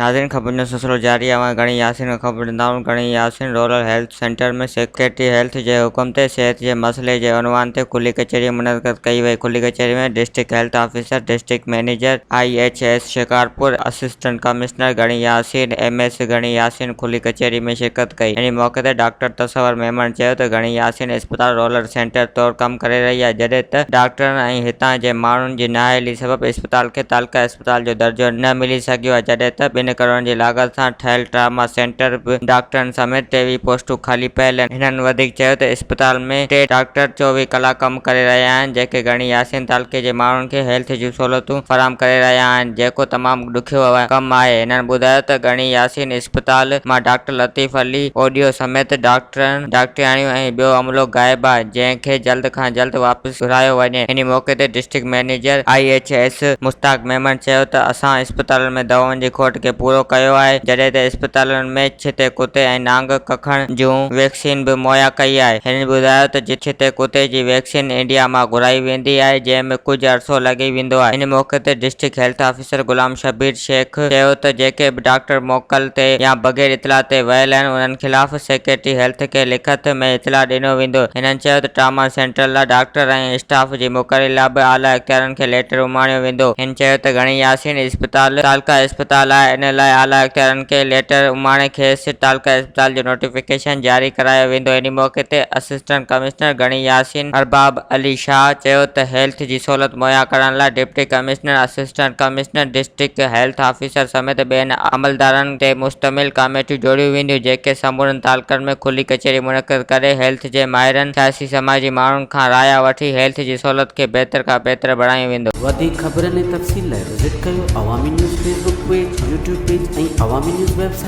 ناظرين خبرن جو سلسلو جاري آهي اوهان کي ڳڙهي ياسين کان خبر ڏيندا آهيون Garhi Yasin rural health centre ۾ secretary health جي حڪم تي صحت جي مسئلي جي عنوان تي کلي ڪچهري منعقد ڪئي وئي کلي ڪچهري ۾ district health officer district manager I H S Shikarpur assistant commissioner Garhi Yasin M S Garhi Yasin کلي ڪچهري ۾ شرڪت ڪئي انهي موقعي تي ڊاڪٽر تصور ميمڻ چيو ته ڳڙهي ياسين اسپتال رورل سينٽر طور ڪم ڪري رهي آهي جڏهن ته ڊاڪٽرن ۽ هتان جي ماڻهن جي نااهلي سبب اسپتال کي تعلقه اسپتال جو درجو نه ملي سگهيو آهي جڏهن ته ٻن ڪروڙن جي لاڳت سان ٺهيل ٽراما سينٽر به ڊاڪٽرن سميت 23 پوسٽون خالي پيل آهن. هنن وڌيڪ چيو ته اسپتال ۾ ٽي ڊاڪٽر 24 ڪلاڪ ڪم ڪري رهيا آهن جيڪي ڳڙهي ياسين تعلقي جي ماڻهن کي هيلٿ جون سهولتون فراهم ڪري رهيا آهن جيڪو تمام ڏکيو ڪم آهي. هنن ٻڌايو ته ڳڙهي ياسين اسپتال مان ڊاڪٽر لطيف علي اوڍيو سميت ڊاڪٽرن، ڊاڪٽرياڻيون ۽ ٻيو عملو غائب آهي جنهن کي جلد کان جلد واپس گهرايو وڃي. انهي موقعي تي district manager I H S Mushtaq Memon چيو ته اسان اسپتالن ۾ دوائن جي کوٽ کي پورو ڪيو آهي جڏهن ته اسپتالن ۾ ڇتي ڪتي ۽ نانگ ڪکڻ جون ويڪسين به مهيا ڪئي آهي. هن ٻڌايو ته ڇتي ڪتي جي ويڪسين انڊيا مان گهرائي ويندي آهي جنهن ۾ ڪجهه عرصو لڳي ويندو آهي. ان موقعي تي district health officer Ghulam Shabbir Shaikh چيو ته جيڪي به ڊاڪٽر موڪل تي يا بغير اطلاع تي ويل آهن انهن خلاف سيڪريٽري هيلٿ کي لکت ۾ اطلاع ڏنو ويندو. هنن چيو ته ٽراما سينٽر لاء ڊاڪٽر ۽ اسٽاف جي مقرري لاء به اعليٰ اختيارين کي ليٽر اماڻيو ويندو. هن چيو ته ڳڙهي ياسين اسپتال تعلقه اسپتال آهي ان لاء اعليٰ اختيارين کي ليٽر اماڻي کيس تعلقه اسپتال جو نوٽيفڪيشن جاري ڪرايو ويندو. ان موقعي تي اسسٽنٽ ڪمشنر ڳڙهي ياسين ارباب علي شاهه چيو ته هيلٿ جي سهولت مهيا ڪرڻ لاء deputy commissioner, assistant commissioner, district health officer سميت ٻين عملدارن تي مشتمل ڪاميٽيون جوڙيون وينديون جيڪي سمورن تعلقن ۾ کلي ڪچهري منعقد ڪري هيلٿ جي ماهرن، سياسي سماجي ماڻهن کان رايا وٺي هيلٿ جي سهولت کي بهتر کان بهتر بڻايو ويندو. وڌيڪ خبرن ۽ تفصيل لاء وزٽ ڪيو Awami news Facebook page, YouTube page ۽ Awami news website.